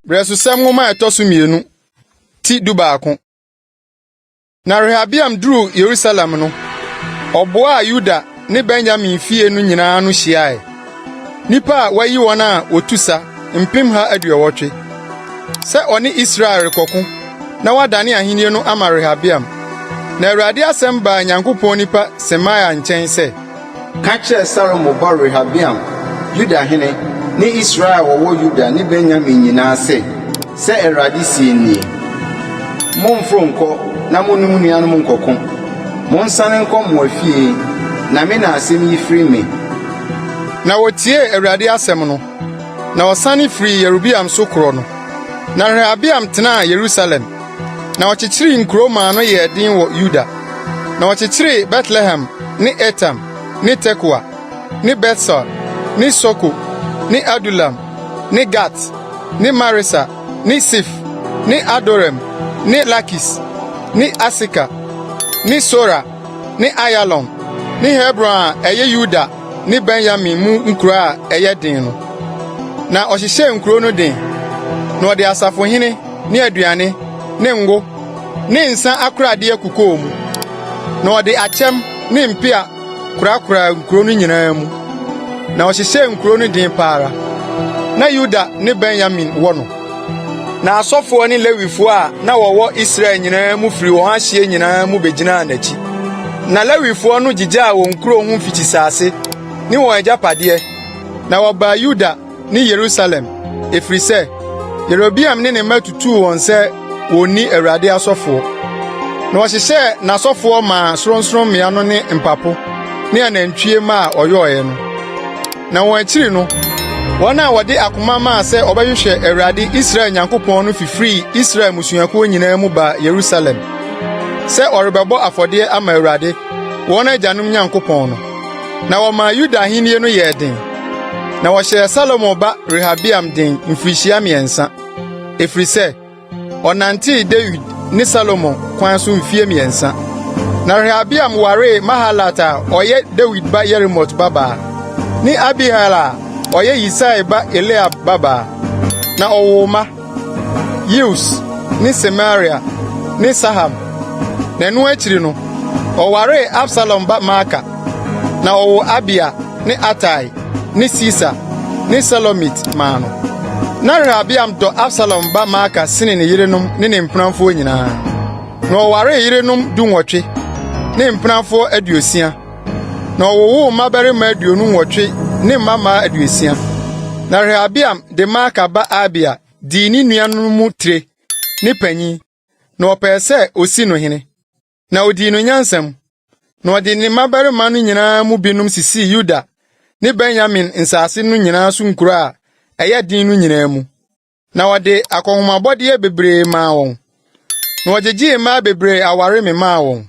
Brɛsosɛm Nwoma a ɛtɔ so mmienu, ti 11. Na Rehabeam duruu Yerusalem no, ɔboaa Yuda ne Benyamin fie no nyinaa ano hyiae, nnipa a wɔayi wɔn a wotu sa mpemha 80, sɛ ɔne Israel rekɔko na wadane ahenni no ama Rehabeam. Na Awurade asɛm baa Nyankopɔn nipa Semaia nkyɛn sɛ, Ka kyerɛ Salomo ba Rehabeam, Yuda hene, ne Israel a wɔwɔ Yuda ne Benyamin nyinaa se, 'Sɛ Awurade se nie, Mommforo nnkɔ na mo ne mo nuanom nnkɔko. Monsane nkɔ mo afie, na me na asɛm yi firi me. Na wotiee Awurade asɛm no, na wɔsane firii Yeroboam so korɔ no. Na Rehabeam tenaa Yerusalem, na ɔkyekyeree nkurow maa no yɛɛ den wɔ Yuda. Na ɔkyekyeree Betlehem ne Etam ne Tekoa ne Betsur ne Soko ne Adulam ne Gat ne Maresa ne Sif ne Adoraim ne Lakis ne Aseka ne Sora ne Ayalon ne Hebron a ɛyɛ Yuda ne Benyamin mu nkurow a ɛyɛ den no. Na ɔhyehyɛɛ nkurow no den, na ɔde asafohene ne aduane ne ngo ne nsa akoradeɛ kokɔɔ mu. Na ɔde akyɛm ne mpea korakoraa nkurow no nyinaa mu. Na ɔhyehyɛɛ nkurow no den pa ara. Na Yuda ne Benyamin wɔ no. Na asɔfoɔ ne Lewifoɔ a na wɔwɔ Israel nyinaa mu firi wɔn ahyeɛ nyinaa mu begyinaa n'akyi. Na Lewifoɔ no gyigyaa wɔn nkurow ho mfikyisase ne wɔn agyapadeɛ, na wɔbaa Yuda ne Yerusalem, ɛfiri sɛ, Yerobeam ne ne mma tutuu wɔn sɛ wonni Awurade asɔfoɔ. Na wɔhyehyɛɛ n'asɔfoɔ maa sorɔnsorɔmmea no ne mpapo ne anantwie mma a ɔyɔeɛ no. Na wɔn akyiri no, wɔn a wɔde akoma maa sɛ wɔbɛhwehwɛ Awurade Israel Nyankopɔn no fifirii Israel mmusuakuo nyinaa mu baa Yerusalem sɛ wɔrebɛbɔ afɔdeɛ ama Awurade, wɔn agyanom Nyankopɔn no. Na wɔmaa Yuda ahenni no yɛɛ den. Na wɔhyɛɛ Salomo ba Rehabeam den mfirihyia 3, ɛfiri sɛ, ɔnantee Dawid ne Salomo kwan so mfeɛ 3. Na Rehabeam waree Mahalat a ɔyɛ Dawid ba Yerimot babaa, ne Abihail a ɔyɛ Yisai ba Eliab babaa. Na ɔwoo mma, Yeus ne Semaria ne Saham. Na ɛno akyiri no, ɔwaree Absalom ba Maaka, na ɔwoo Abia ne Atai ne Sisa ne Selomit maa no. Na Rehabeam dɔ Absalom ba Maaka sene ne yerenom ne ne mpenafoɔ nyinaa. Na ɔwaree yerenom 18 ne mpenafoɔ 60, na ɔwowoo mmabarima 28 ne mmammaa 60. Na Rehabeam de Maaka ba Abia dii ne nuanom mu tire ne panyin, na ɔpɛɛ sɛ osi no hene. Na odii no nyansam, na ɔde ne mmabarima no nyinaa mu binom sisii Yuda ne Benyamin nsase no nyinaa so nkurow a ɛyɛ den no nyinaa mu. Na ɔde akɔnhomabɔde bebree maa wɔn, na ɔgyegyee mmaa bebree aware memaa wɔn.